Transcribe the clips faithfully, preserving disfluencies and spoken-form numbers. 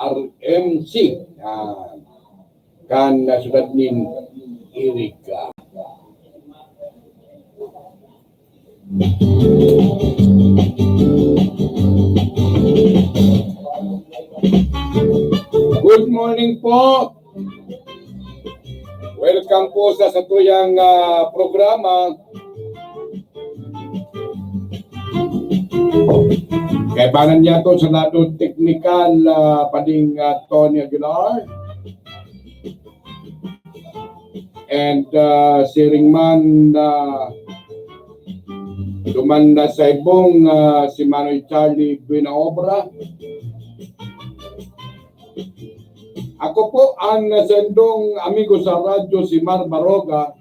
R M C, ah, kan, ah, syudad nin Iriga. Good morning po. Welcome po sa satuyang, ah, programa. Kaibanan niya to sa lado teknikal, ah, pading, ah, Tony Aguilar. And, ah, siring man na duman na sa ibong, ah, si Manoy Charlie Buenaobra. Ako po ang saindong amigo sa radyo, si Mar Baroga.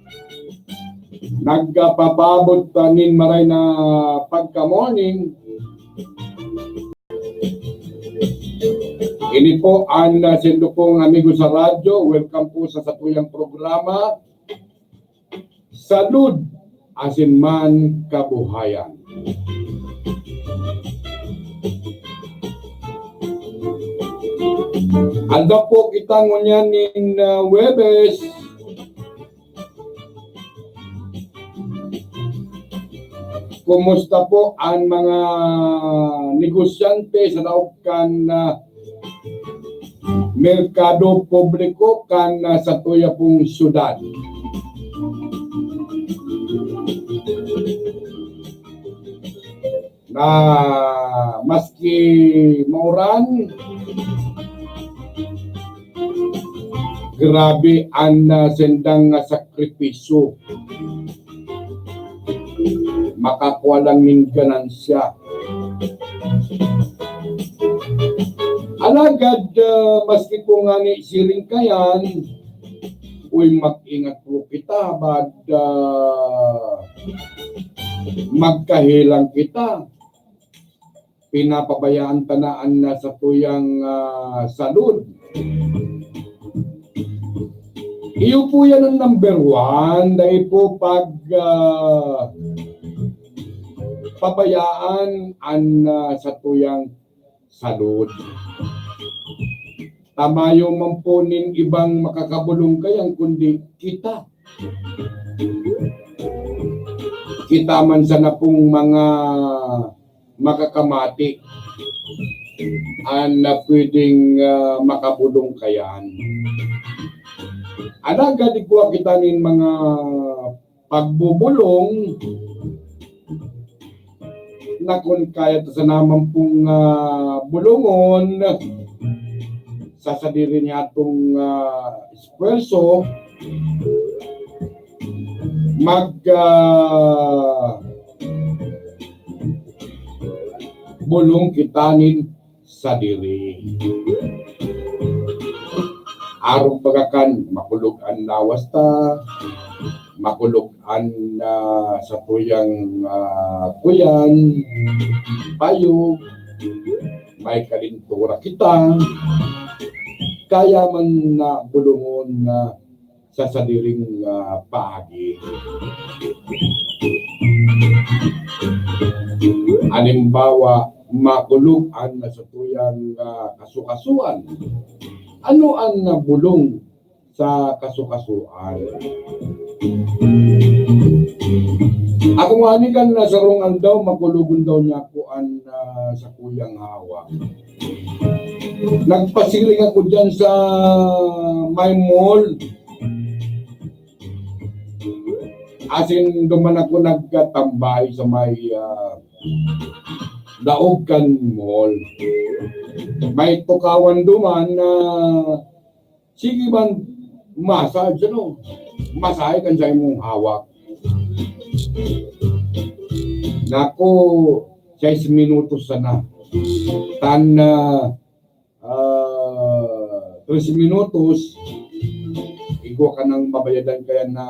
Nagpapaabot, ah, nin maray na pagka-morning. Ini po ang, ah, saindo pong amigo sa radyo. Welcome po sa satuyang programa, Salud asin man Kabuhayan. Aldaw po kita ngunyan nin, ah, Huwebes. Kumusta po an mga negosyante sa laog kan, ah, merkado publiko kan, ah, satuya pong syudad? Na maski mauran, grabe an, ah, sindang, ah, sakripisyo. Makakua lang nin ganansya. Alagad, ah, maski po ngani siring kayan, uy, mag-ingat po kita, bad, ah, magkahelang kita. Pinapabayaan ta na an, ah, satuyang, ah, salud. Iyo po yan ang number one, dai po pag, ah, pabayaan an, ah, satuyang salud. Ta mayo man po nin ibang makakabolong kayan kundi kita. Kita man sana pong mga makakamati an na pwedeng, ah, makabolong kayan. Alagad igwa kita nin mga pagbobolong, na kun kaya ta sana man pong, ah, bolongon sa sadiri niyatong, ah, esfuerso, mag, ah, bolong kita nin sadiri. Arog baga kan makulog an lawas ta, makulog an, ah, satuyang, ah, kuyan, payo, may kalintura kita, kaya man na bolongon na sa sadiring, ah, paagi. Halimbawa, makulog an satuyang, ah, kasukasuan. Ano an, ah, bolong sa kasukasuan? Ako ngani kan, ah, sarong aldaw, makulogon daw niya ako an, ah, sakuyang hawak. Nagpasiring ako diyan sa may mall. Asin duman ako nagtambay sa may, ah, laog kan mall. May tukawan duman na sige man massage, ano, masahe kan sa imong hawak. Naku, sais minutos sana. Tan, ah, ah, tres minutos, igwa ka nang babayadan kaya na,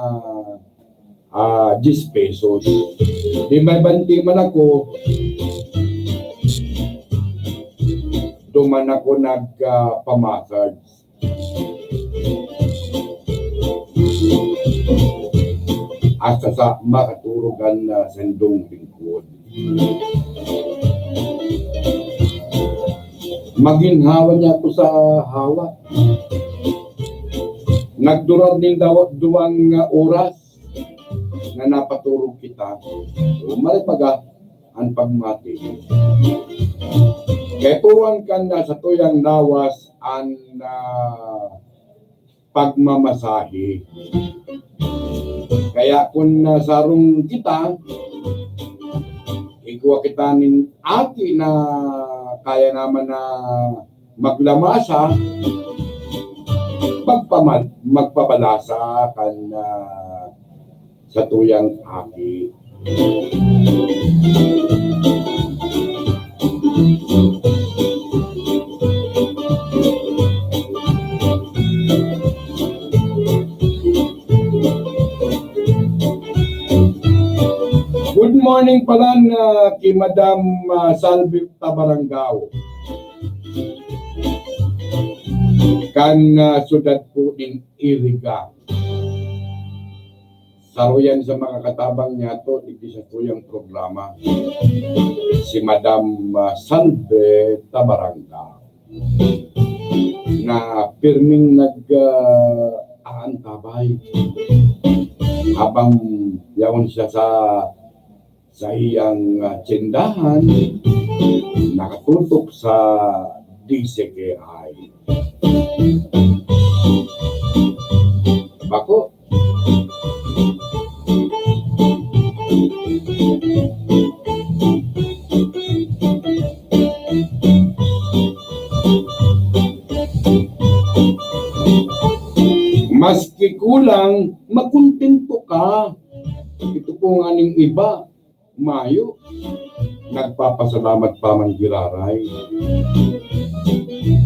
ah, diyes pesos. Di may banti man ako, duman ako nag, ah, pa-massage. Hasta sa makaturog an, ah, sandong lingkod. Maginhawa niya ako sa hawak. Nagdurar nin dawa-, duwang, ah, oras na napaturog kita. Umali baga an pagmati. Kaipuhan kan na satuyang lawas an, ah, pagmamasahe. Kaya kun, ah, sarong kita, igwa kita nin aki na kaya naman na maglamasa, magpama-, magpabalasa kan, ah, satuyang aki. Good morning pala na ki Madam, ah, Salvi Tabarangao. Kan, ah, syudad po nin Iriga. Saro yan sa mga katabang niya to, digdi sa tuyang programa. Si Madam, ah, Salve Tabarangao. Na pirming nag, ah, aantabay. Habang yaon siya sa, sa iyang, ah, tsindahan, nakatutok sa D C K I. Bako. Maski kulang, makontento ka. Ito po nga ning iba, mayo. Nagpapasalamat pa man giraray.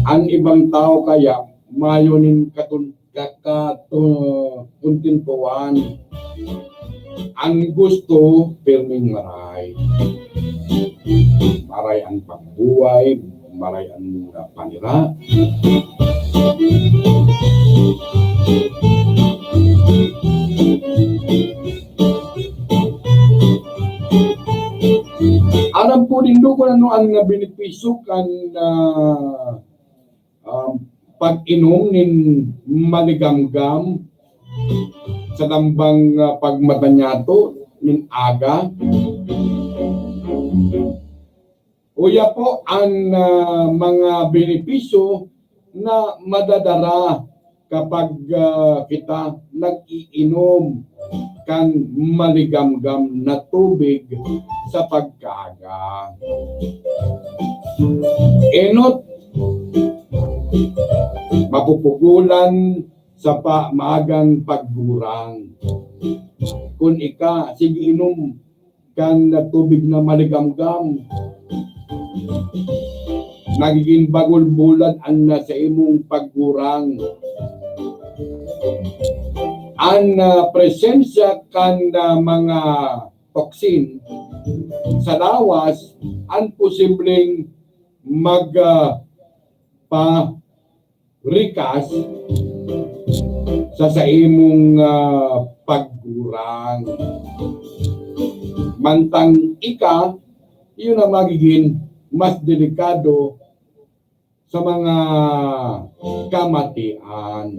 An ibang tawo kaya, mayo nin katun-, ka-, katu-, kontentuhan. An gusto, pirming maray. Maray an pagbuhay, maray an, ah, panira. Aram po nindo kun ano an, ah, benepisyo kan, ah, um, pag-inom nin maligamgam sa lambang, ah, pagmata niyato nin aga. Uya po an, ah, mga benepisyo na madadara kapag, ah, kita nag-iinom kan maligamgam na tubig sa pagkaaga. Enot, mapupugolan sa pa-, maagang paggurang. Kun ika, sige inom kan tubig na maligamgam. Nagiging bagol-bulad an nasa imong paggurang. An, ah, presensya kan, ah, mga toxin sa lawas an posibleng mag, ah, pa-, rikas sa saimong, ah, paggurang. Mantang ika, yun ang magiging mas delikado sa mga kamatian.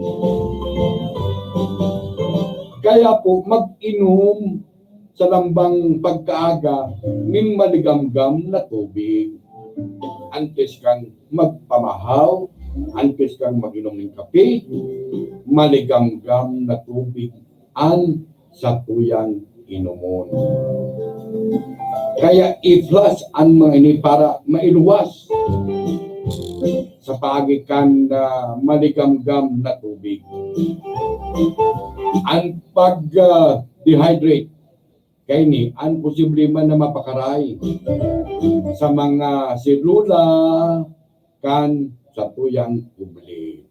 Kaya po, mag-inom sa lambang pagkaaga nin maligamgam na tubig. Antes kang magpamahaw, antes kang mag-inom nin kape, maligamgam na tubig an satuyang inomon. Kaya i-flush an mga ini para mailuwas sa paagi kan, ah, maligamgam na tubig. An pag, ah, dehydrate, kaini an posible man na mapakaray sa mga selula kan satuyang kubli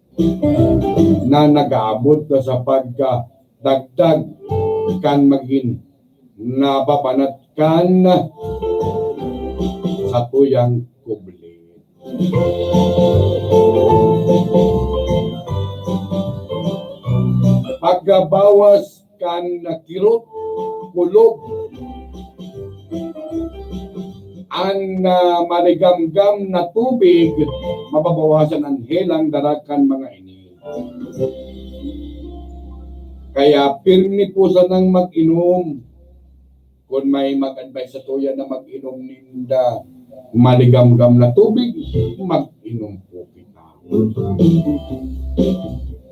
na nag-aabot na sa pagkadagdag kan magin nababanat kan satuyang kubli. Pagkabawas kan kirot, kulog. An, ah, maligamgam na tubig, mababawasan an helang dara kan mga ini. Kaya pirmi po sanang mag-inom. Kun may mag-advise sa tuya na mag-inom ninda maligamgam na tubig, mag-inom po kita.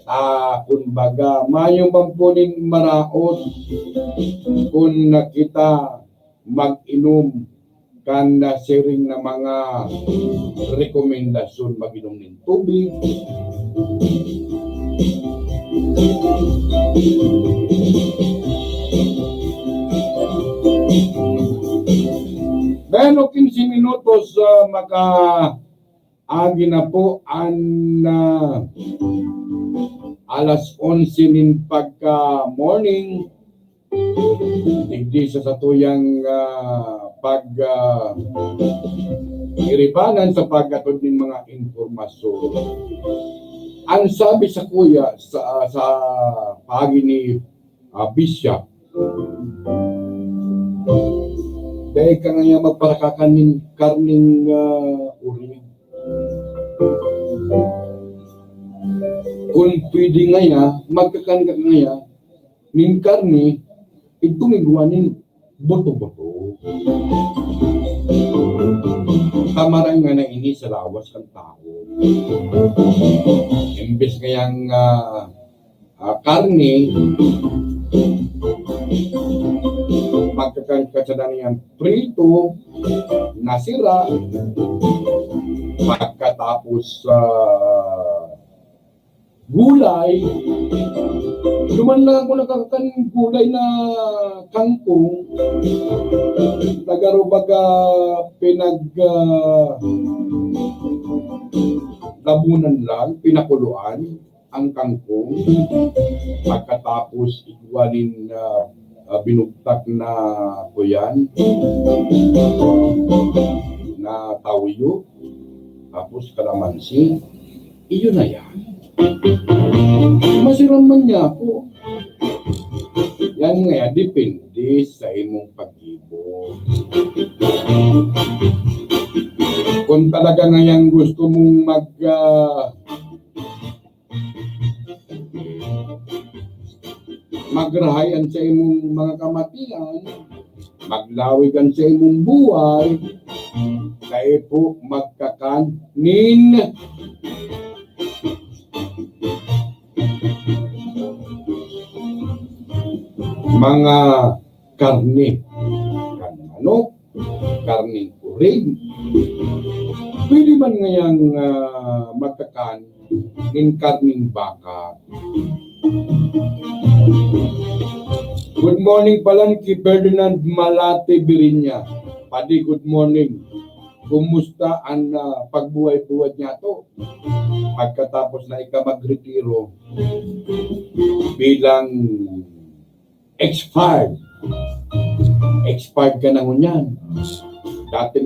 Ah, kun baga, mayo man po nin maraot kun na kita mag-inom kan nasiring na mga rekomendasyon mag-inom nin tubig. Bueno, quince minutos, ah, maka-, agi na po an, ah, alas onse nin pagka-morning. Digdi sa satuyang, ah, pag, ah, iribanan sa pag-atod nin mga impormasyon. Ang sabi sa kuya, sa, sa paagi ni, ah, Bishop, dai ka ngaya magparakakan nin karning, ah, urig. Kun pwede ngaya, magkakan ka ngaya nin karne, idtong igwa nin buto-buto. Tamaray nga na ini sa lawas kan tawo. Imbes ngayang, ah, ah, karne, magkakan ka sana niyan prito, nasira, pagkatapos, ah, gulay. Duman lang ako nakakakan gulay na kangkong. Taga Rubaga, pinag, ah, labunan lang, pinakuluan ang kangkong. Pagkatapos, igwa nin, ah, ah, binugtak na kuyan, na tawyo, tapos kalamansi. Iyo na yan. Masiram man niya ako. Yan nga, depende sa imong paggibo. Kung talaga nga yan gusto mong mag, ah, magrahay an sa imong mga kamatian, maglawig an sa imong buhay, dai po magkakan nin mga karne, kan manok, karneng urig. Pwede man ngayang, ah, magkakan nin karneng baka. Good morning palan ki Ferdinand Malate Birinya. Padi, good morning. Kumusta an, ah, pagbuhay-buhay niyato? Pagkatapos na ika magretiro bilang expired. Expired ka na ngunyan. Dati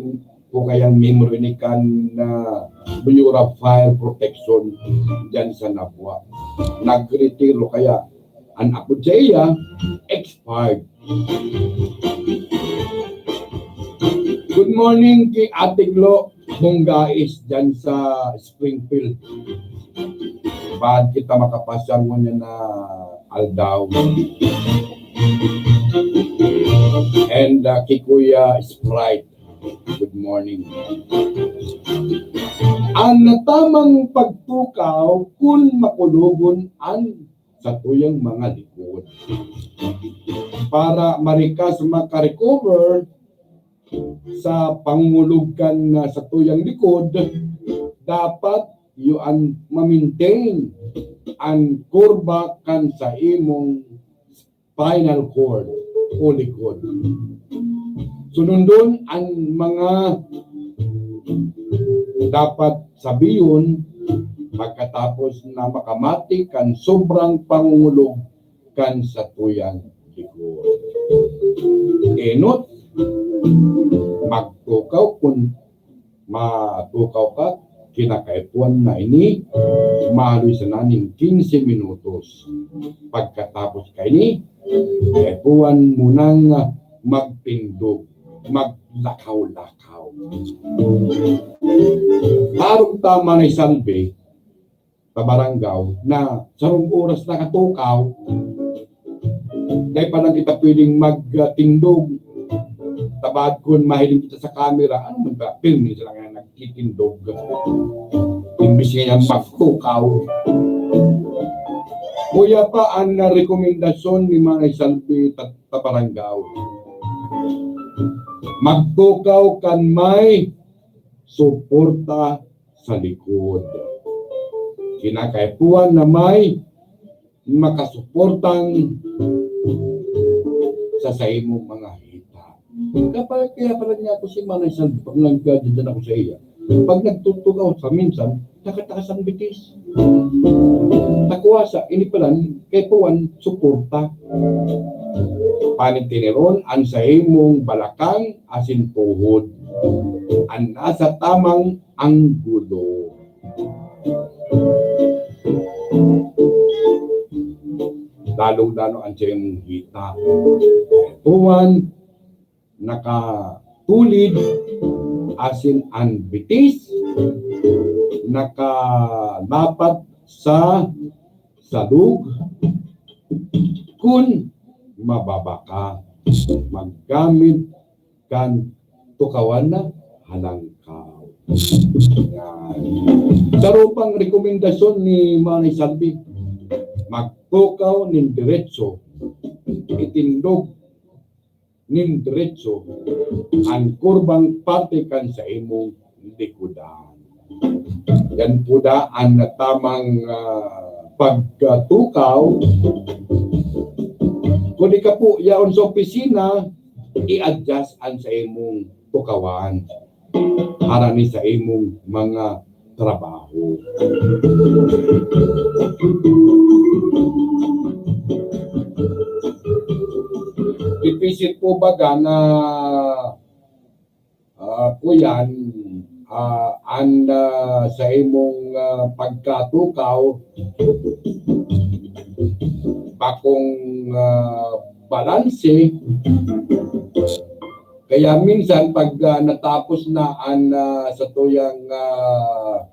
po kayang member ini kan, ah, Bureau of Fire Protection diyan sa Nabua. Nagretiro kaya an apod saiya, expired. Good morning ki Ate Glo Bongais diyan sa Springfield. Baad kita makapasyal ngunyan na aldaw. And, ah, ki Kuya Sprite, good morning. An tamang pagtukaw kun makulogon an satuyang mga likod. Para marikas maka-recover sa pangungulog kan, ah, satuyang likod, dapat iyo an ma-maintain an kurba kan sa imong spinal cord o likod. Sunundon an mga dapat sabihon pagkatapos na makamati kan sobrang pangungulog kan satuyang likod. Enot, magtukaw kun matukaw ka, kinakaipuhan na ini, mahaloy sana nin quince minutos. Pagkatapos kaini, kaipuhan mo nang magtindog. maglakaw-lakaw. Parang tama na isalbi, pabaranggaw, na sarong oras nakatukaw, dai pa lang kita pwedeng magtindog. Tabad kun mahiling kita sa kamera, ano man ba, pirmi sila nga nagtitindog. Imbis nga yan magtukaw. Kuya pa, ang rekomendasyon ni Manay Salvi Tat-, Tabaranggaw. Magtukaw kan may suporta sa likod. Kinakaipuhan na may makasuportang sa saimong mga hita. Kapag, kaya pala niya ako si Manay Salvi, pag nagdadyan ako sa iya, pag nagtutukaw sa minsan, takatakas ang bitis. Takuwasa, ini pala, kay Puan, suporta. Panitineron ang saimong balakang asin tuhod. Ang nasa tamang anggulo. Lalong-lalo ang saimong hita. Puan, nakatulid, asin ang bitis, nakalapat sa salog. Kun mababa ka, maggamit kan tukawan na halangkaw. Yan. Saro pang rekomendasyon ni Manay Salvi, magtukaw nin diretso, itindog nin diretso an kurbang parte kan saimong likodan. Yan po na ang tamang, ah, pagkatukaw. Kung di ka po yaon sa opisina, i-adjust ang sa imong tukawan harani sa imong mga trabaho. Dipisit po baga na, ah, kuyan, ah, an, ah, sa imong, ah, pagkatukaw, bakong, ah, balanse. Kaya minsan pag, ah, natapos na an, ah, satuyang, ah,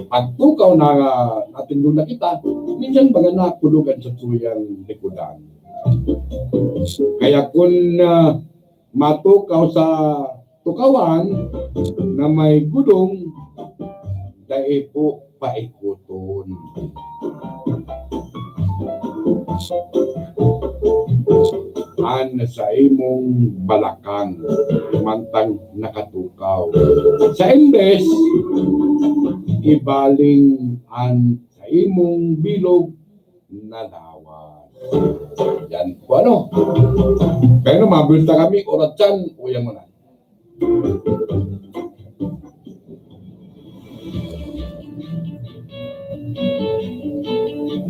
pagtukaw na, ah, natindog na kita, minsan baga nakulog an satuyang likodan. Kaya kun, ah, matukaw sa tukawan na may gudong, dai po paikuton. An sa imong balakang mantang nakatukaw. Sa imbes, ibaling an sa imong bilog na lawas. Yan po, ano? Pero mabulta kami, oras yan, uya mo na.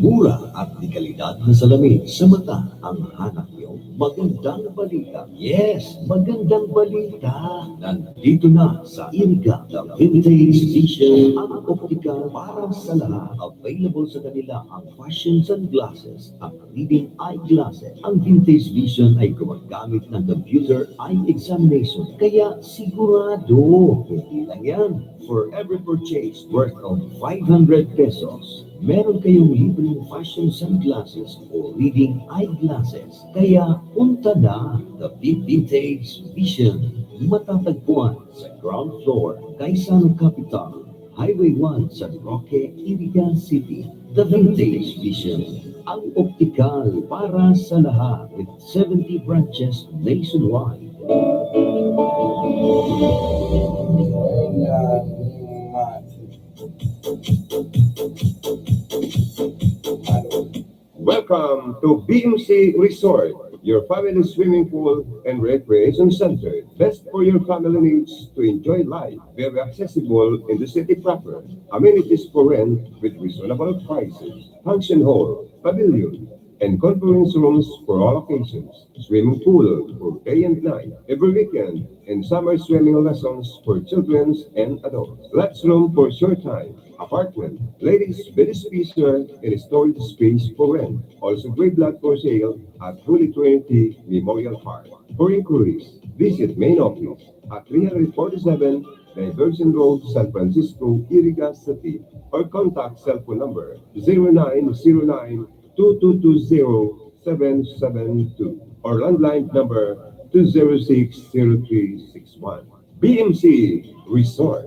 Mura at de kalidad na salamin sa mata ang hanap niyo. Magandang balita. Yes, magandang balita. Nandito na sa Iriga, The Vintage Vision, ang optical para sa lahat. Available sa kanila ang fashion sunglasses, ang reading eyeglasses. Ang Vintage Vision ay gumagamit ng computer eye examination, kaya sigurado. Hindi lang yan. For every purchase worth of five hundred pesos, meron kayong libreng fashion sunglasses o reading eyeglasses. Kaya punta na, The Vintage Vision. Matatagpuan sa ground floor, Gaisano Capital, Highway one, San Roque, Iriga City. The Vintage Vision, ang optical para sa lahat, with seventy branches nationwide. Welcome to B M C Resort, your family swimming pool and recreation center. Best for your family needs to enjoy life. Very accessible in the city proper. Amenities for rent with reasonable prices. Function hall, pavilion, and conference rooms for all occasions, swimming pool for day and night, every weekend, and summer swimming lessons for children and adults. Lots room for short time, apartment, ladies bed spacer, and storage space for rent. Also, gray block for sale at Holy Trinity Memorial Park. For inquiries, visit main office at three forty-seven Diversion Road, San Francisco, Iriga City, or contact cell phone number zero nine zero nine two two two zero seven seven two or landline number two zero six zero three six one. B M C Resort.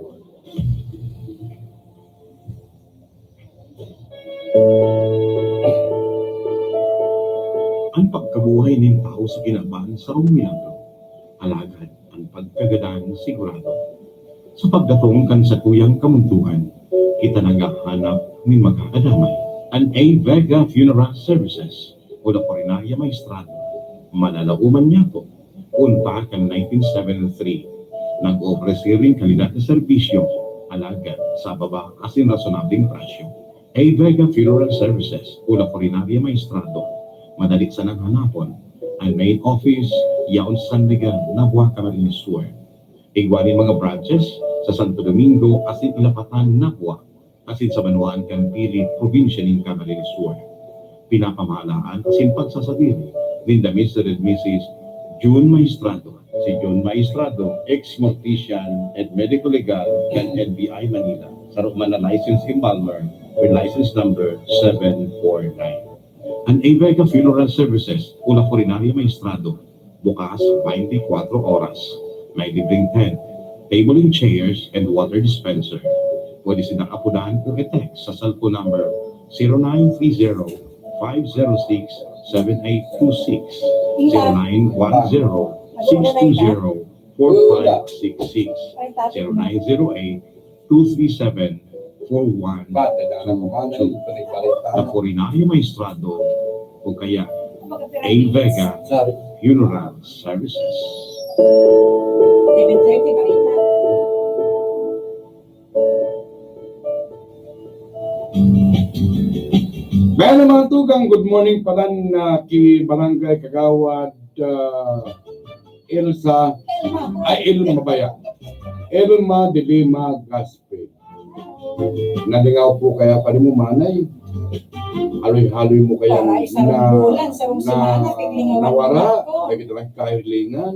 An pagkabuhay nin tawo sa kinaban sarong milagro. Alagad an pagkagadan sigurado. Sa pagdatong kan satuyang kamundoan, kita naghahanap nin magkakadamay. An A Vega Funeral Services o Lacorinaya Maestrado, manalauman niyato. Poon pa kan nineteen seventy-three, nag-oofreser nin kalidad na serbisyo, alagad sa baba asin rasonableng presyo. A Vega Funeral Services o Lacorinaya Maestrado, madali sanang hanapon. An main office, yaon sa San Miguel, Nabua, Camarines Sur. Igwa nin mga branches sa Santo Domingo asin Ilapatan, Nabua, asin sa banwaan kan Pili, probinsya nin Camarines Sur. Pinapamahalaan asin pagsasadiri ninda Mister and Missus June Maestrado. Si June Maestrado, ex-mortician and medical legal kan N B I Manila. Saro man na license embalmer with license number seven four nine. An A Vega Funeral Services o Lacorinaya Maestrado, bukas twenty-four oras. May libreng tent, table and chairs, and water dispenser. Pwede sila apodan o i-text sa cellphone number zero nine three zero five zero six seven eight two six, zero nine one zero six two zero four five six six, zero nine zero eight two three seven four one two two. Lacorinaya Maestrado o kaya A Vega Funeral Services. Seven thirty, balita. Mayan ang mga tugang, good morning palan na ki Barangay Kagawad, ah, Elsa, ay, Elma ba yan? Elma de Lima Gaspe. Nalingaw po kaya pa rin mo, manay. Haloy-haloy mo kaya Para isang na, bulan, sarong na semana, piglingawan mo nawara, na ako. Lagi talaga kahilingan.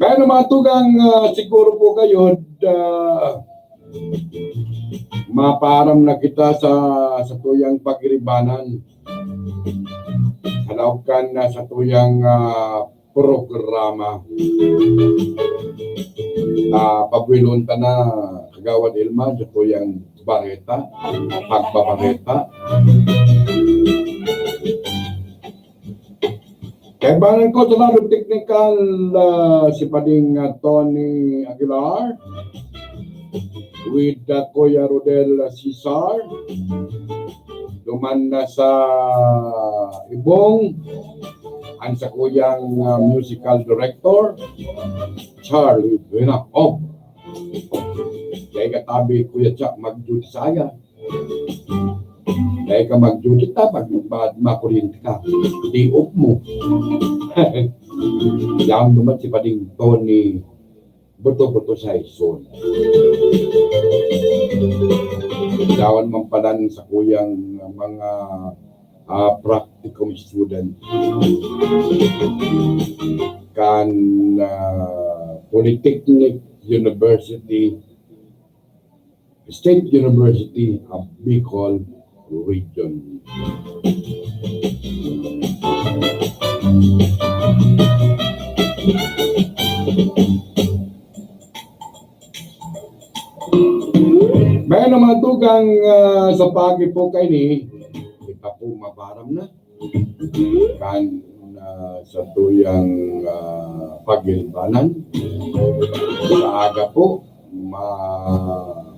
Kaya naman, tugang, ah, siguro po kayo, ah, mapaaram na kita sa, sa tuyang pagiribanan. Sa laog kan, ah, sa tuyang, ah, programa. Ah, pabuelon ta na, Kagawad Elma, sa tuyang bareta, pagbabareta. Kaibanan ko sa lado teknikal, ah, si Pading, ah, Tony Aguilar with, ah, Kuya Rodel Cesar. Duman na sa ibong, ang sakuyang, ah, musical director, Charlie Buena. Oh, kaya katabi, Kuya Chuck, mag-duty saya. Dai ka mag-duty ta, pag ma-, makuryente ka. Day off mo. Yaon naman si Pading Tony, buto-buto sa ison. Yaon man pala sa kuyang mga, ah, practicum student kan, ah, Polytechnic University, State University of Bicol Region. Mayan ang mga tugang, ah, sa pagi po kaini, kita po mabaram na. Kan, ah, sa tuyang, ah, pagiribanan. Sa aga po, ma-,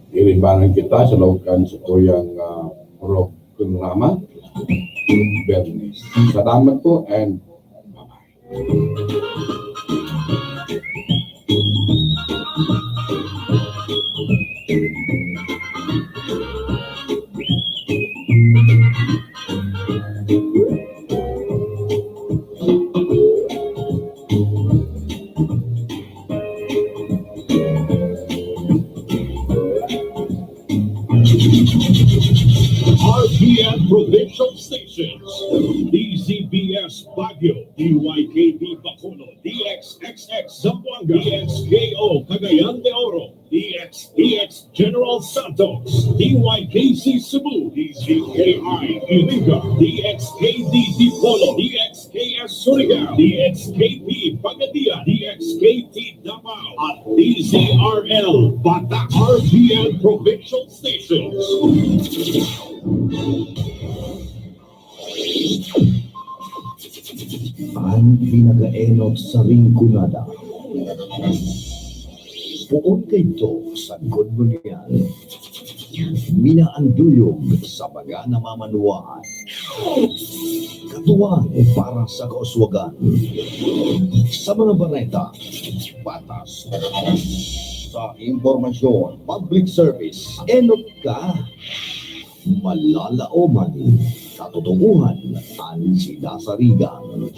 iribanan kita sa laog kan sa tuyang, ah, programa. Bernes. Salamat po and bye-bye. S Baguio, D Y K B Bacolod, D X X X Zamboanga, D X K O Cagayan de Oro, D X D X General Santos, D Y K C Cebu, D Z K I Iriga, D X K D Dipolog, D X K S Surigao, D X K P Pagadian, D X K T Davao, at D Z R L Batac, R T L Provincial Stations. An pinakaenot sa Rinconada. Poon kaidto sagkod ngunyan. Minaanduyog sa mga namamanwaan. Katuwang para sa kauswagan. Sa mga bareta, patas. Sa impormasyon, public service, enot ka. Malalaoman, katotohanan an sinasarigan.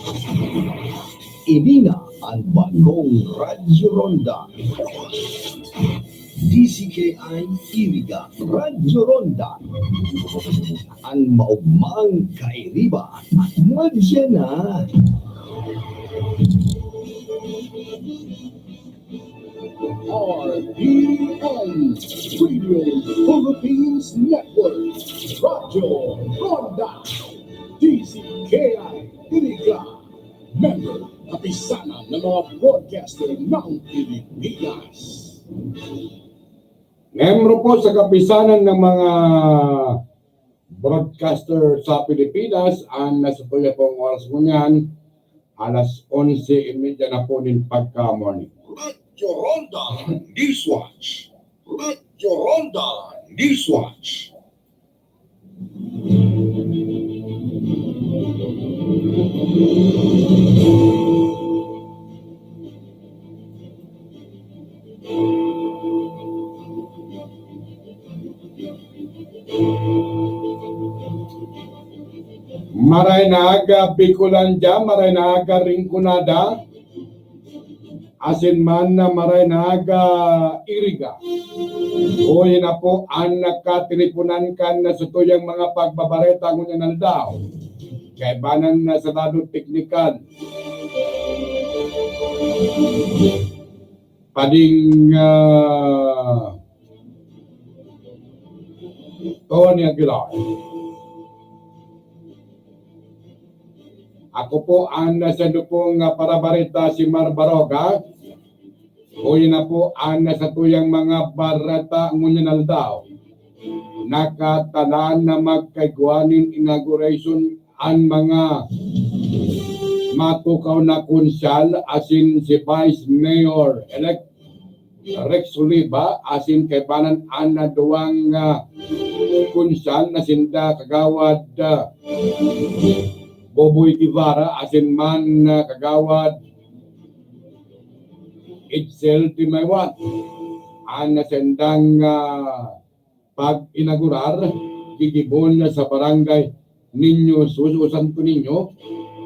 Ini na an bagong Radyo Ronda. D Z K I Iriga, Radyo Ronda. An maogmang kairiba, madya na. R P N, Radio Philippines Network, Radyo Ronda, D Z K I Iriga, member, Kapisanan ng mga Broadcaster ng Pilipinas. Membro po sa Kapisanan ng mga Broadcaster sa Pilipinas, ang nasa tuya pong oras ngunyan, alas onse y media na po nin pagka-morning. Radyo Ronda Newswatch. Radyo Ronda Newswatch. Maray na aga, Bicolandia, maray na aga, Rinconada. Asin man na maray na aga, Iriga. Uya na po an nakateleponan kan satuyang mga pagbabareta ngunyan aldaw. Kaibanan na sa lado teknikal. Pading, ah, Tony Aguilar. Ako po an saindo pong, ah, parabareta, si Mar Baroga. Uya na po an satuyang mga bareta ngunyan aldaw. Nakatalaan na magkaigwa nin inauguration an mga matukaw na konsyal asin si Vice Mayor-elect Rex Oliva asin kaibanan an duwang, ah, konsyal na sinda Kagawad, ah, Boboy Guevara asin man, ah, Kagawad Edsel Timaywan. An sindang, ah, pag-inaugurar, gigibon sa Barangay Niño Sus o Santo Niño,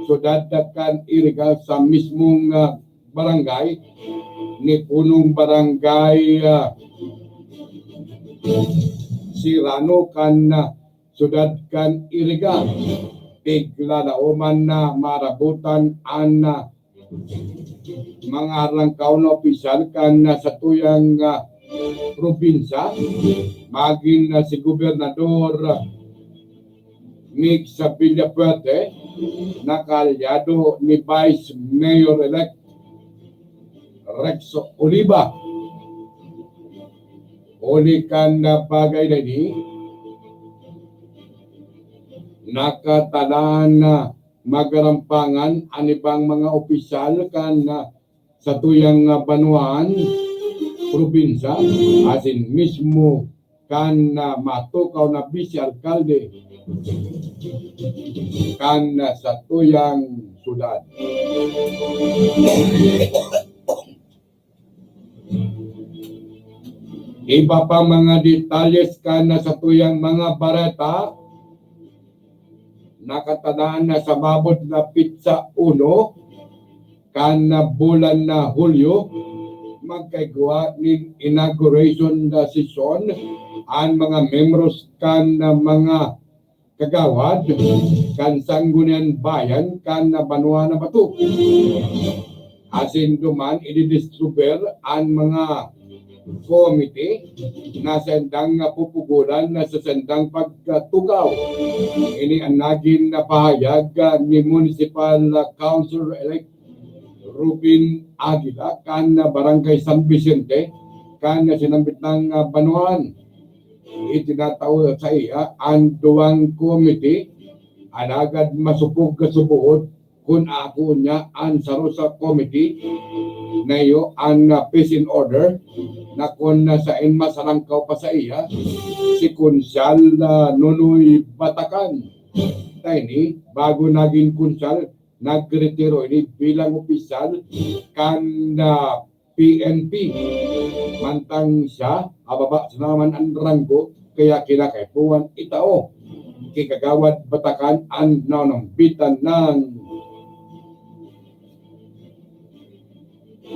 syudad kan Iriga, sa mismong, ah, barangay ni punong barangay, ah, Sirano kan, ah, syudad kan Iriga. Tiglalaoman na marabotan an, ah, mga arangkaw na opisyal kan, ah, satuyang, ah, probinsya, magin, ah, si Gobernador, ah, Mix Villafuerte, na kaalyado ni Vice Mayor-elect Rex Oliva. Huli kan, ah, bagay na ini, nakatalaan na magarampangan an ibang mga opisyal kan, ah, satuyang, ah, banwaan, probinsya, asin mismo kan, ah, matukaw na bise-alkalde kan, ah, satuyang syudad. Iba pa mga detalles kan satuyang mga bareta, nakatalaan na sa maabot na petsa uno kan bulan na Hulyo, magkaigwa nin inauguration na sesyon an mga membros kan mga kagawad kan Sangguniang Bayan kan banwa na Bato. Asin duman ididistribuir an mga komite na saindang pupugolan na sa saindang pagtukaw. Ini an nagin na pahayag, ah, ni Municipal, ah, Councilor-elect Ruben Aguila kan Barangay San Vicente kan sinambit na, ah, banwaan. Itinatao saiya an duwang komite, alagad masopog ka suboot kun ako niya an saro sa komite na iyo an, ah, peace and order, na kun na sain mas halangkaw pa saiya si Konsehal, ah, Nonoy Batacan. Tayni, bago nagin konsehal, nagretiro ini bilang opisyal kan, ah, P N P. Mantang siya, mababa sana man an ranggo, kaya kinakaipuhan itao ki Kagawad Batacan an nanambitan ng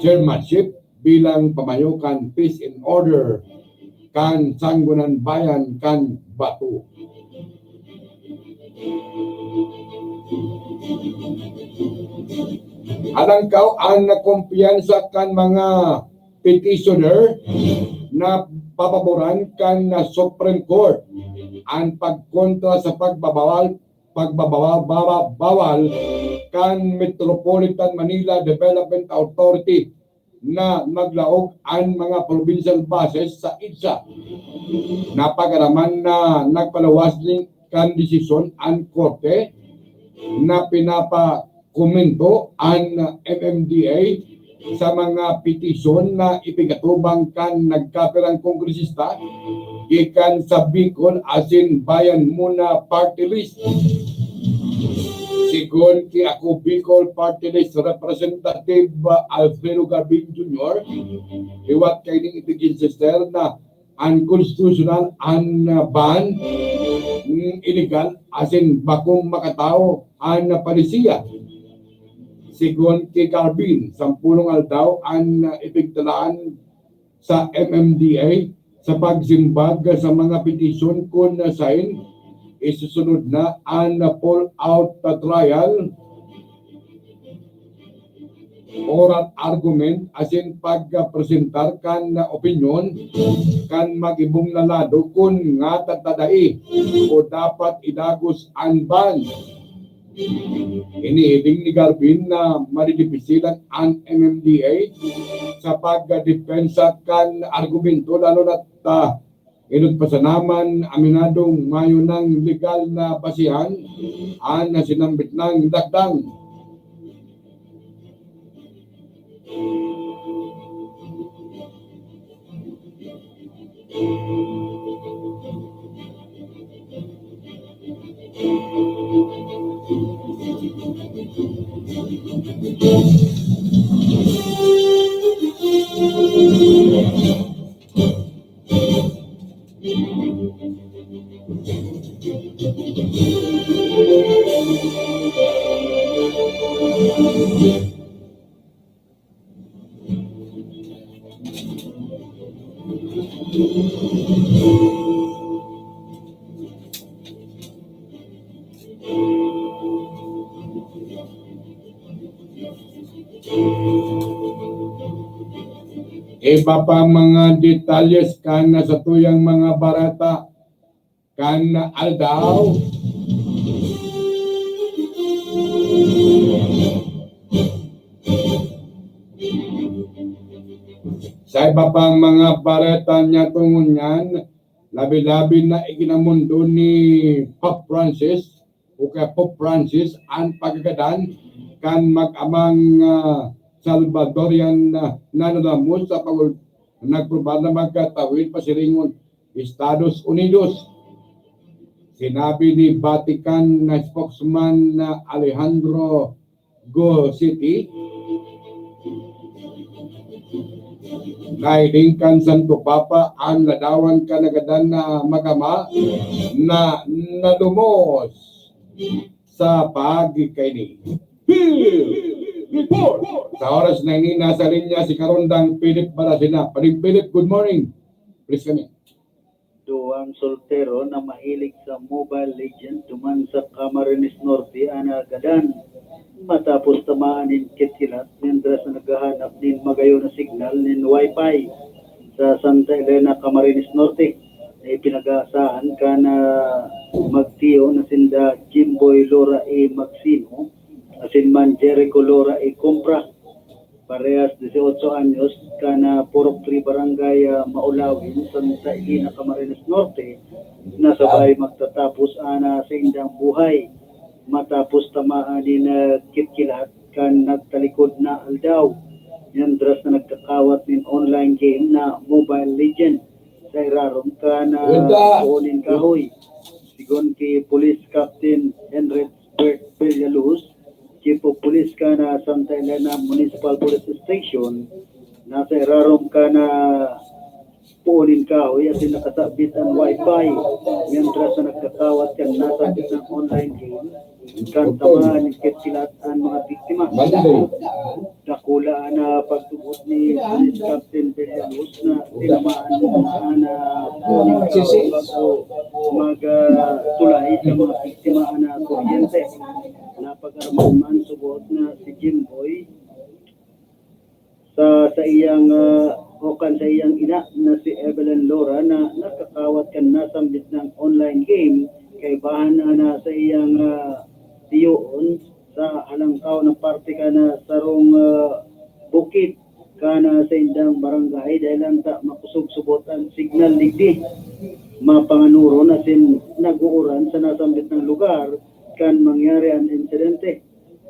chairmanship bilang pamayo kan peace and order kan Sangguniang Bayan kan Bato. Halangkaw an kumpiyansa kan mga petitioner na papaboran kan Supreme Court an pagkontra sa pagbabawal, pagbabawal, bawal kan Metropolitan Manila Development Authority na maglaog an mga provincial buses sa EDSA. Napag-araman na nagpaluwas nin kan desisyon an korte na pinapakomento an M M D A sa mga petisyon na ipinatubang kan nagkapirang kongresista gikan sa Bicol asin Bayan Muna Party List. Sigon ki Ako Bicol Party List Representative, ah, Alfredo Garbin Junior, liwat kaining ipigin-sister na unconstitutional an, ah, ban, mm, illegal asin bakong makatawo an, ah, palisiya. Sigon ki Garbin, sampolong aldaw an, ah, ipigtalaan sa M M D A sa pagsimbag sa mga petisyon kun sain isusunod na an pull out trial, oral argument asin pagpresentar kan opinyon kan mag-ibong na lado kun ngata ta dai o dapat idagos an ban. Inihiling ni Garbin na madidipisilan an M M D A sa pagdepensa kan argumento, lalo na ta enot pa sana man aminadong mayo nang legal na basehan an sinambit nang dakdang. Iba pa mga detalyes kan satuyang mga bareta kan aldaw. Sa iba pang mga bareta niya tungod niyan, labi-labi na iginamundo ni Pope Francis o kaya Pope Francis an pagkagadan kan mag-amang, ah, Salvadorian na nananamos sa pag-, nagprobada magkatawid pasiringon Estados Unidos. Sinabi ni Vatican na spokesman na Alejandro Go City, nahiling kan Santo Papa an ladawan kan nagadan na magama na nalumos sa paagi kaini. Phil Report! Sa oras na ini, nasa linya si Karondang Philip Barasina. Paring Philip, good morning. Please kami. Duwa Ang soltero na mahilig sa Mobile Legend duman sa Camarines Norte an nagadan matapos tamaan nin kitkilat mientras na naghahanap nin magayon na signal nin Wi-Fi sa Santa Elena, Camarines Norte, na ipinag-aasahan kan, ah, magtiyo na sinda Jimboy Lora A. Maximo asin man Jericho Lora A. Compra, parehas dieciocho anyos, kan, ah, Purok three Barangay, ah, Maulawin, Santa Elena, Camarines Norte, na sabay magtatapos an, ah, saindang buhay matapos tamaan nin, ah, kitkilat kan nagtalikod na aldaw, mientras na nagkakawat nin online game na Mobile Legend sa irarom kan, ah, Ganda. Puon nin Kahoy. Sigon ki Police Captain Henry Bert Villaluz, Chief of Police kan, ah, Santa Elena Municipal Police Station, na sa irarom kan, ah, Puon nin Kahoy asin nakasabit an Wi-Fi, mientras na nagkakawat kan nasabit na online game, kan tamaan nin kitkilat an mga biktima. Dakula an, ah, pagtubod ni Police Captain Villaluz na tinamaan na an, ah, Puon nin Kahoy bago mag, ah, tulay sa mga biktima an, ah, kuryente. Napag-arman man subot na si Jimboy sa saiyang, ah, o kan saiyang ina na si Evelyn Lora na nakakawat kan nasambit na online game, kaibahan na, na saiyang, ah, tiyoon sa halangkaw na parte kan, ah, sarong, ah, bukid kan, ah, saindang barangay, dahil lang ta makosog subot an signal digdi. Mapanganuron asin nag-uuran sa nasambit na lugar kan mangyari an insidente.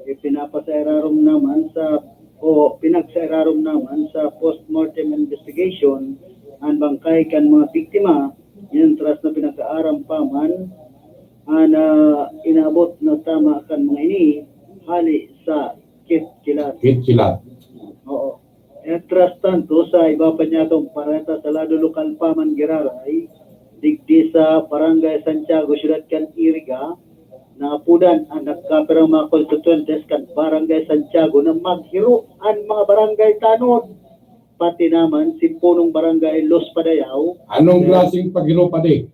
Ipinapasairarom naman sa, o pinagsairarom naman sa postmortem investigation an bangkay kan mga biktima, mientras na pinag-aaram pa man an, ah, inaabot na tama kan mga ini hali sa kitkilat. Kitkilat. Oo. Mientras tanto, sa iba pa niyatong pareta sa lado lokal pa man giraray, digdi sa Barangay Santiago, siyudad kan Iriga, naapodan an nagkapirang mga konstituyentes kan Barangay Santiago na maghiro an mga barangay tanod, pati naman si Punong Barangay Los Padayaw. Anong klaseng paghiro, padi?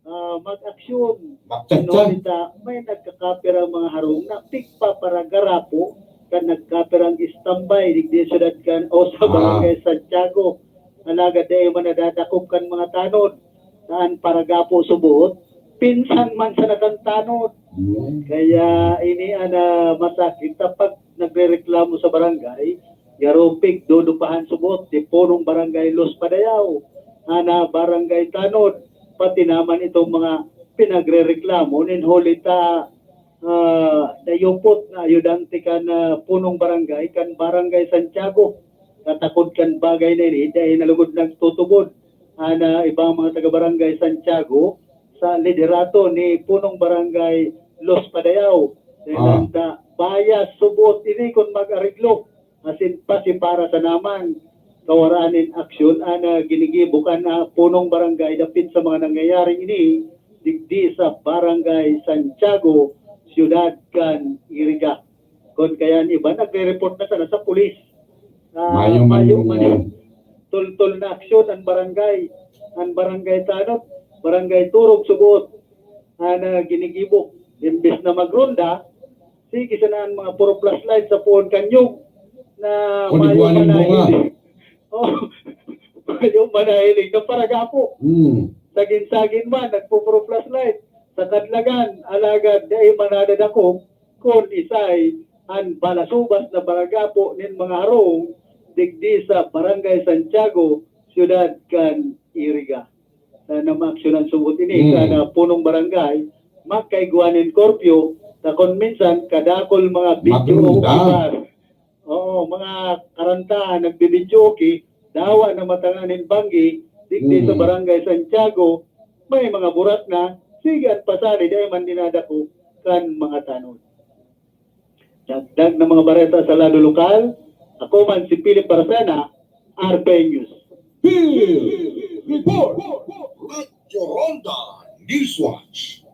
Ah, mag-aksyon. Magchat-chat. Sinolita, may nagkakapirang mga harong na pigpaparagarapo kan nagkapirang istambay digdi sa syudad kan o sa Ah. Barangay Santiago. Alagad dai man nadadakop kan mga tanod. Saan paragapo subot, pinsan man sana kan tanod. Hmm. Kaya ini an, ah, masakit na pag nagrereklamo sa barangay, garo pigdudupahan subot ni Punong Barangay Los Padayaw, ana Barangay Tanod, pati naman itong mga pinagrereklamo nin huli ta, ah, dayupot na ayudante kan, ah, Punong Barangay kan Barangay Santiago. Katakod kan bagay na ini, dai na lugod nagtutubod an, ah, ibang mga taga-Barangay Santiago sa liderato ni Punong Barangay Los Padayaw. Dahil Ah. lang ta bias subot ini kun mag-areglo asin pasipara sana man. Kawaraan nin aksyon an, ah, ginigibo kan, ah, Punong Barangay dapit sa mga nangyayaring ini digdi sa Barangay Santiago, siyudad kan Iriga. Kun kaya an iba nagre-report na sana sa pulis. Ah, mayo man mayo man yan. Tultol na aksyon an barangay. An barangay Tanod, barangay Turog subot an, ah, ginigibo. Imbes na magronda, sige sana an mga puro flashlight sa puon kan nyog na Kung mayo iguanan man mo nga. nahiling. Oh, mayo man nahiling na paragapo. Hmm. Sagin-sagin man, nagpupuro flashlight sa kadlagan, alagad dai man nadadakop kun isay an balasubas na paragapo nin mga harong digdi sa Barangay Santiago, siyudad kan Iriga. Sana maaksyonan subot ini Hmm. kan, ah, Punong Barangay, magkaigwa nin curfew, ta kun minsan kadakul mga video Magdududa. Opipas. Oo, mga karanta, nagbibidyoke, dawa na matangan nin banggi, digdi sa Hmm. Barangay Santiago, may mga burat na, sige an pasali, dai man dinadako kan mga tanod. Dagdag na mga bareta sa lado lokal, ako man si Philip Barcena, R P N News. Field Report. Radyo Ronda Newswatch.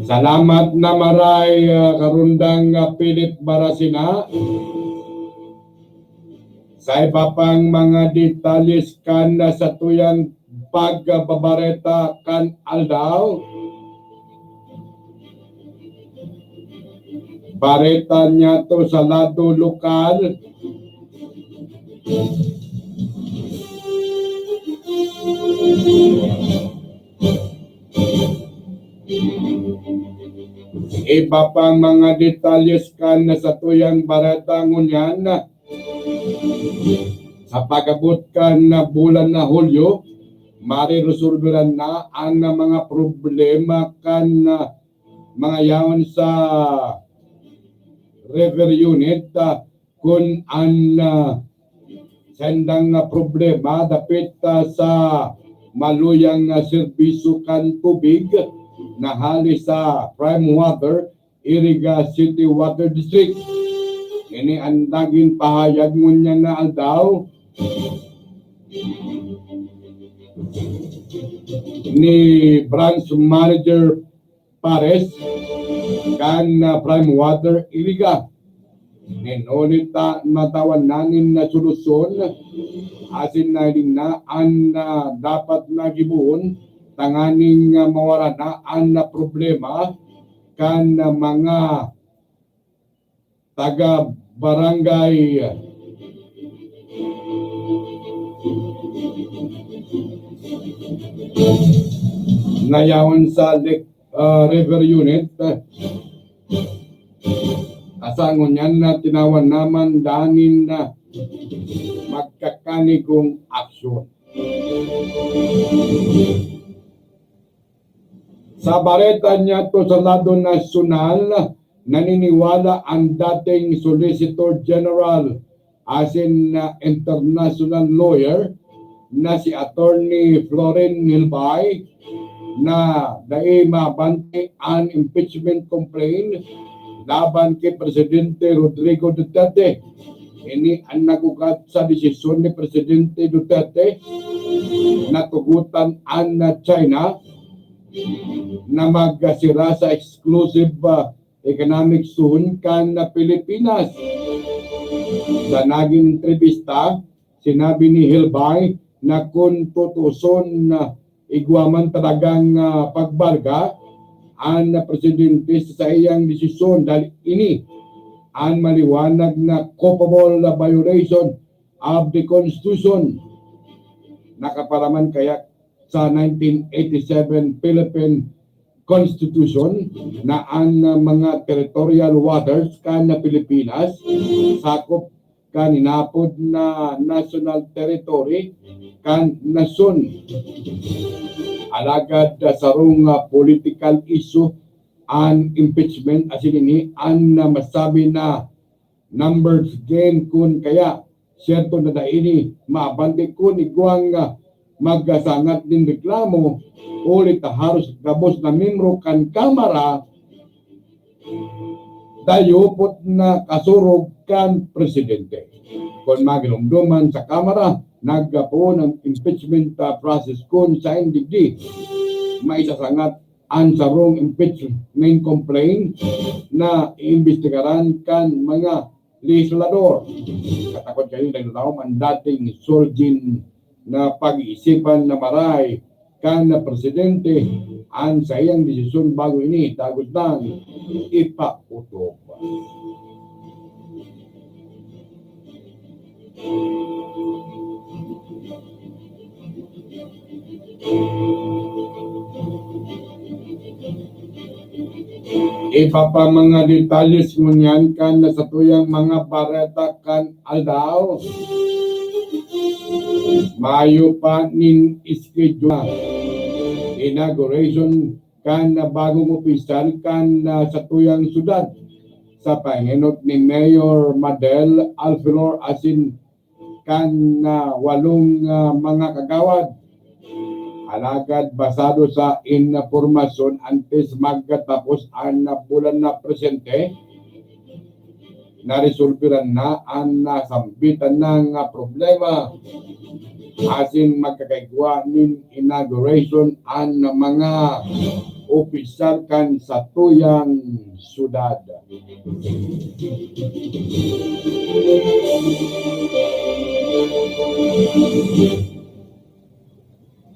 Salamat na maray, ah, Karondang, ah, Philip Baracena. Sa iba pang mga detalles kan, ah, satuyang pagbabareta kan aldaw. Bareta niyato sa lado lokal. Iba pang mga detalyes kan satuyang bareta ngunyan. Sa pag-abot kan bulan na Hulyo, mareresolveran na an mga problema kan, ah, mga yaon sa river unit, ah, kun an, ah, saindang, ah, problema dapit, ah, sa maluyang, ah, serbisyo kan tubig na hali sa Prime Water, Iriga City Water District. Ini an nagin pahayag ngunyan na aldaw ni Branch Manager Pares kan, ah, Prime Water Iriga. Nin huli ta matawan na nin, ah, solusyon, asin nahiling na an, ah, dapat na gibohon tanganing, ah, mawara na an, ah, problema kan, ah, mga taga barangay na yaon sa Lake, ah, River Unit. Asa ngunyan na tinawan naman danin na magkakanigong aksyon. Sa bareta niyato sa lado nasyonal, naniniwala an dating Solicitor General asin, ah, international lawyer na si Attorney Florin Hilbay na dai mabantay an impeachment complaint laban ki Presidente Rodrigo Duterte. Ini an nag-ugat sa desisyon ni Presidente Duterte na tugotan an China na magsira sa exclusive, ah, economic zone kan Pilipinas. Sa nagin entrebista, sinabi ni Hilbay na kun tutuson na igwa man talagang, ah, pagbarga an presidente sa saiyang desisyon, dahil ini an maliwanag na culpable na violation of the Constitution. Nakaparaman kaya sa nineteen eighty-seven Philippine Constitution na an, ah, mga territorial waters kan Pilipinas sakop kan inapod na national territory kan nasyon. Alagad, ah, sarong, ah, political issue an impeachment, asin ini an, ah, masabi na numbers game kun kaya siyerto na dai ini mabantay kun igwang, ah, magsangat nin reklamo, huli ta haros gabos na membro kan Kamara dayupot na kasurog kan presidente. Kun maginumduman sa Kamara, nagpoon an impeachment, ah, process kun saen digdi maisasangat an sarong impeachment complaint na iimbestigaran kan mga lehislador. Katakod kaini nagdadaom an dating Solgin na pag-iisipan na maray kan presidente an saiyang desisyon bago ini dagos nang ipaotob. Iba pa mga detalye ngunyan kan satuyang mga bareta kan aldaw. Mayo pa nin schedule inauguration kan bagong opisyal kan, ah, satuyang syudad sa pangenot ni Mayor Madel Alfilor asin kan, ah, walong, ah, mga kagawad. Alagad basado sa impormasyon, antes magkatapos an bulan na presente, naresolberan na an nasambitan na nga problema asin magkakaigwa nin inauguration an mga opisyal kan satuyang syudad.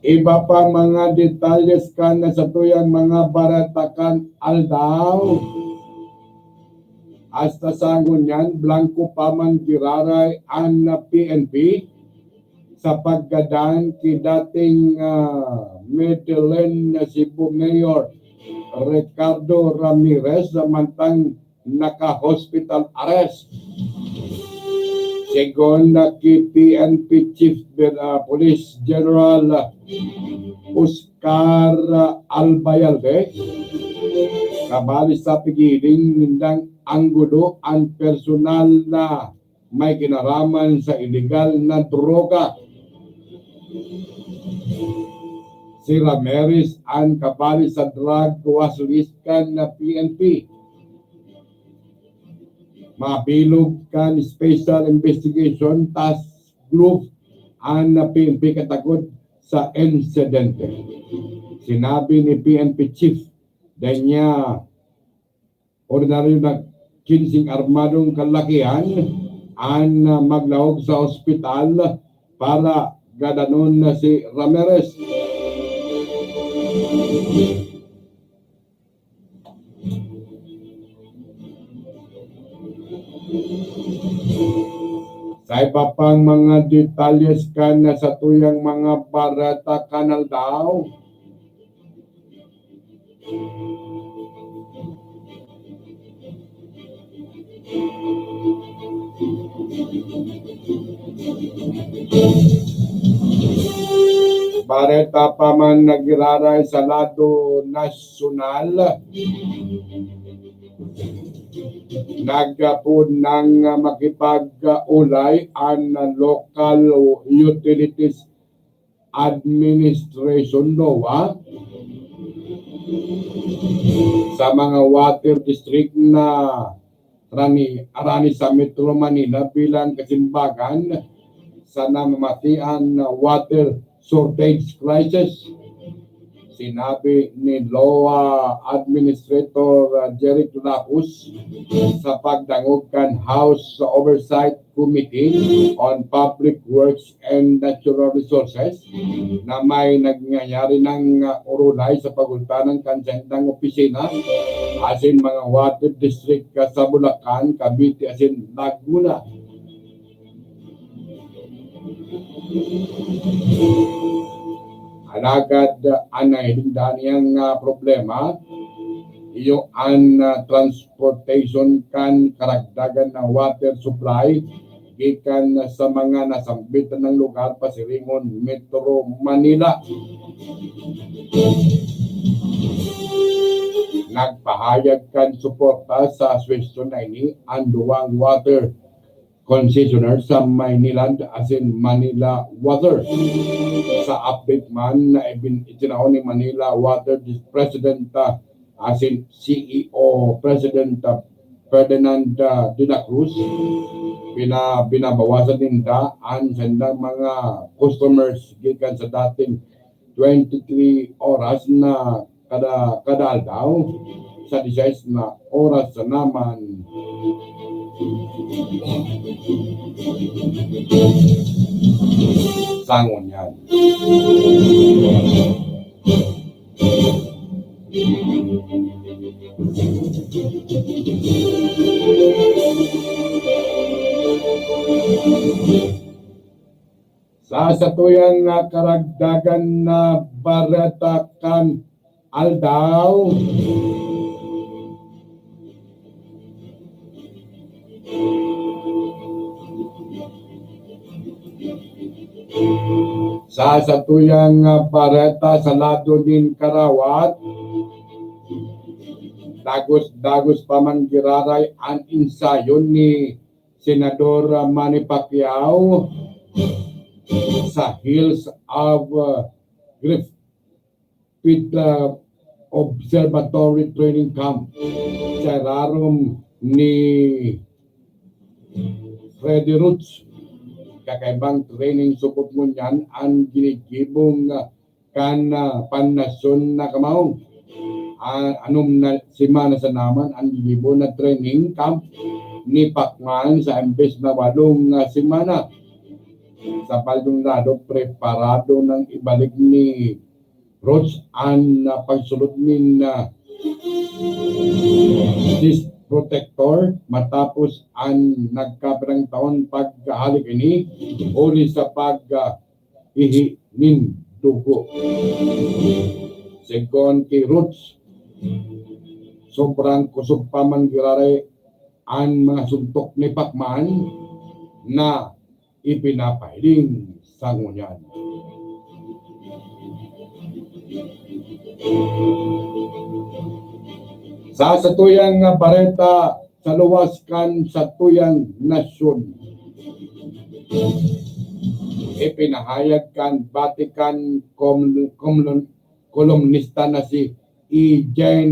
Iba pa mga detalles kan satuyang mga bareta kan aldaw. Hasta sa ngunyan, blangko pa man giraray an P N P sa paggadan ki dating, ah, Medellin na Cebu Mayor Ricardo Ramirez, samantang naka-hospital arrest. Segun na ki P N P Chief, ah, Police General, ah, Oscar, ah, Albayalde, kabali sa pigiling nindang anggulo an personal na may kinaraman sa iligal na droga. Si Ramirez an kabali sa drug watch list kan P N P. Mabilog kan Special Investigation Task Group an P N P katakod sa insidente. Sinabi ni P N P Chief Dania, ordinaryo na kinsing armadong kalakihan an, ah, maglahog sa ospital para gadanon na si Ramirez. Sa iba pang mga detalles kan satuyang mga bareta kan aldaw, bareta pa man na giraray sa lado nasyonal, nagpoon nang makipag-olay an local utilities administration, LOA, sa mga water district na rani, arani sa Metro Manila bilang kasimbagan sa namamatian na water shortage crisis. Sinabi ni LOA Administrator, ah, Jeric Lapus sa pagdangog kan House Oversight Committee on Public Works and Natural Resources na may nangyayari nang, ah, orolay sa pagultanan kan saindang opisina asin mga water district, ah, sa Bulacan, Cavite asin Laguna. Alagad, ah, an nahiling daniyang, ah, problema, iyo an, ah, transportation kan karagdagan na water supply gikan sa mga nasambit na lugar pasiringon Metro Manila. Nagpahayag kan suporta sa suhestyon na ini an duwang water concessionaire sa Maynila asin Manila Water. Sa update man na ibin-, itinao ni Manila Water Dis-, President, ah, asin C E O President, ah, Ferdinand, ah, de la Cruz, pina-, binabawasan ninda an sandang mga customers gikan sa dating twenty-three oras na kada, kada aldaw, sa disais na oras sa naman. Sa ngunyan. Sa satuyang, ah, karagdagan na bareta kan aldaw. Sa satuyang, ah, bareta sa lado nin karawat, dagos-dagos pa man giraray an ensayo ni Senador, ah, Manny Pacquiao sa Hills of, ah, Griffith, ah, Observatory Training Camp sa irarom ni Freddy Roots. Kakaibang training supot ngunyan an ginigibong, ah, kan, ah, pannasyon na kamaong. Ah, anom na semana sa naman an gigibo na training camp ni Pacman sa imbes na walong, ah, semana. Sa palyong lado, preparado nang ibalik ni Roach an, ah, pagsulot nin, ah, cyst protector matapos an nagkapirang taon pagkahalik ini huli sa pag, ah, ihi nin dugo. Segun ki Roach, sobrang kusog pa man giraray an mga suntok ni Pacman na ipinapahiling sa ngunyan. Sa satuyang bareta, sa luwas kan satuyang nasyon, ipinahayag kan Vatican com-, com-, kolumnista na si E. Jean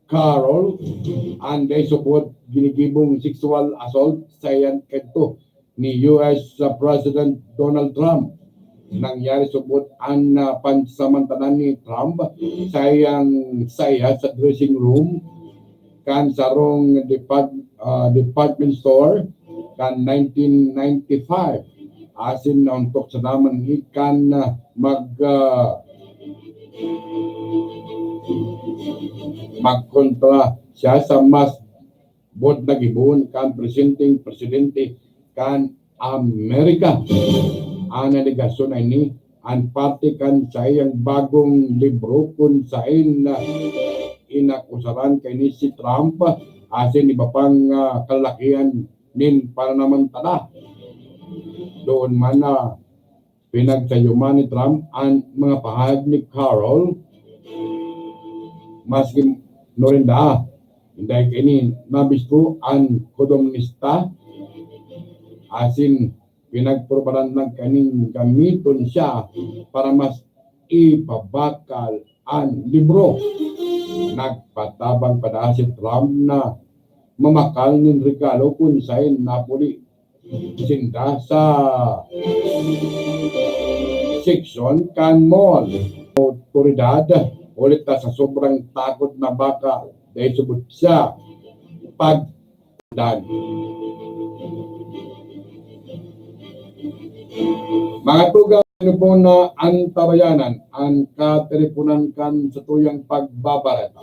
Carroll an dai subot ginigibong sexual assault sa iyang kadto ni U S President Donald Trump. Nangyari subot an, ah, pansamantanan ni Trump sa iyang saya sa dressing room kan sarong depart-, ah, department store kan nineteen ninety-five. Asin naontok sa daman kan, ah, mag, ah, magkontra siya sa mas bod na gibohon kan presenteng presidente kan Amerika. An alegasyon na ini an parte kan saiyang bagong libro kun saen na inakusaran kaini si Trump asin iba pang, ah, kalalakihan nin pananamantada. Doon man na pinagsayuman ni Trump an mga pahayag ni Carroll, maski nurinda, inday kaini nabisto an kolumnista, asin pinagpurbaran lang kaning gamiton siya para mas ipabakal an libro. Nagpatabang pa daa si Trump na mamakal nin regalo kun saen napuli sinda sa seksyon kan mall. Otoridad, huli ta sa sobrang takot na baka dai subot siya pagdan. Mga tugang, ano po na antabayanan an katiriponan kan satuyang pagbabareta.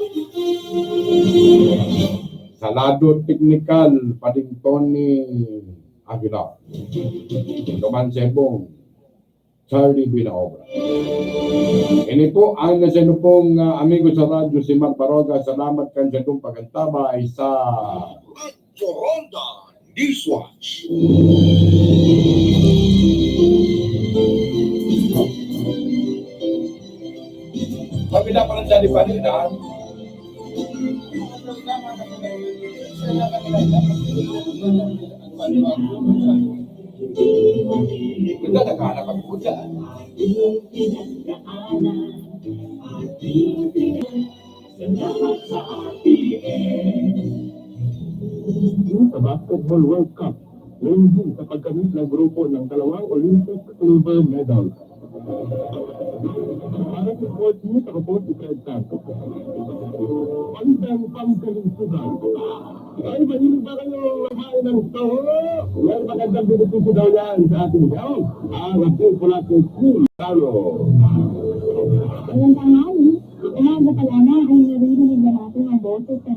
Sa lado teknikal, padington ni Aguilar. Duman sa ibong, Charlie Binaobra. Ini po ang nasa inyo pong, ah, amigo sa radyo, si Mark Baroga. Salamat kan sa itong pag-antabay sa Radyo Ronda Newswatch. Pabila pa rin sa lipanin, ha? Wala, naghahanap ako dyan. Sa Basketball World Cup, nanggi sa pagkamit ng grupo ng dalawang Olympic silver medals. Para sa sports news, ako po si Fred Santos. Bandang pangkalusugan. Ay, mahilig ba kayong makain ng toho? Well, magandang benepisyo daw yan sa ating health. Ang Ating Pulato Cool Talo. Ngayong tanghali, umaga pa lamang ay naririnig na natin ang boses ng